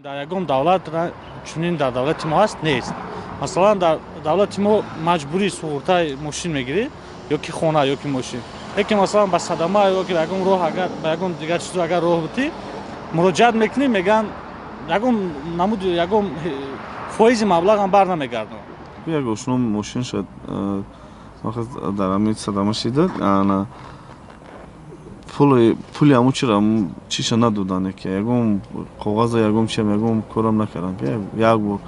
Дар ягон давлат чунин дар давлати мо ҳаст нест. Масалан, дар давлати мо маҷбурӣ суғуртаи мошин мегирӣ, ё ки хона, ё ки мошин. Лекин масалан ба садама ё ки ба ягон роҳ, агар ба ягон дигар чизо агар роҳ бутӣ, муроҷиат мекунӣ, мегӯянд ягон намуд, ягон фоизи маблағам бар намегардонад. Як ошно мошин шуд, вақт дар ҳамин садама шида, ана пули ҳамун чиро чиша надоданд, ки ягон коғаза, ягон чиам, ягон корам накарданд. Як бор,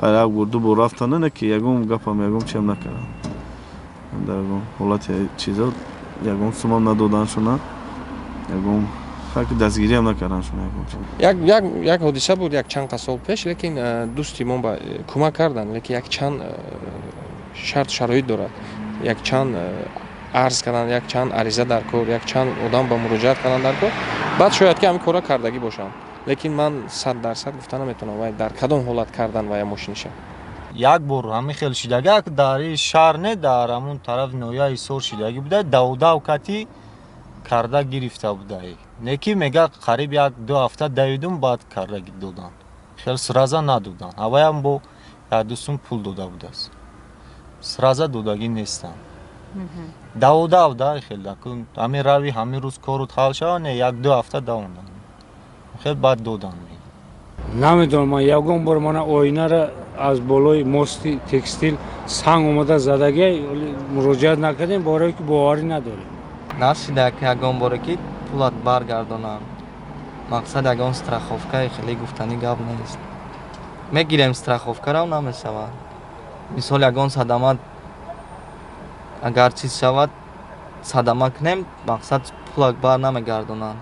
хайр, як бор, ду бор рафтанд, не ки ягон гапам, ягон чиам накарданд. Дар ягон ҳолати чизо ягон сумам надоданд шуна, ягон ҳақи дастгириам накарданд шуна, ягон чиз. Як ҳодиса буд як чанд сол пеш, лекин дӯсти мо ба кӯмак карданд, лекин як чанд шарт шароит дорад, як чанд арз карданд, як чанд ариза дар кор, як чанд одам ба муроҷиат карданд дар кор. Баъд шояд ки ҳамин корра кардагӣ бошанд, лекин ман 100% гуфта наметавонам, вай дар кадом ҳолат кардан вая мошиниша. Як бор ҳамин хел шидагӣ дар шаҳр, не, дар ҳамун тарафи ноҳияи Ҳисор шидагӣ буда, давдав кати карда гирифта будаи. Неки мега қариб як ду ҳафта давидум, баъд карда доданд. Хел сразу надоданд. Ҳаваям бо як ду сум пул дода будааст. Сразу додагӣ нестанд. Давдав да хел ҳамин рави ҳамин рӯз корут ҳал шава, не, як ду ҳафта давонданд. Хел баъд доданд. Намедонам, ман ягон бор мана оинара аз болои мости текстил санг омада задагӣ, муроҷиат накардем, барое ки боварӣ надорем. Нашида ки ягон боре ки пулат баргардонанд. Мақсад ягон страховкаи хеле гуфтанӣ гап нест. Мегирем страховкаро, намешавад. Мисол, ягон садама агар чиз шавад, садама кунем, мақсад пулак бар намегардонанд.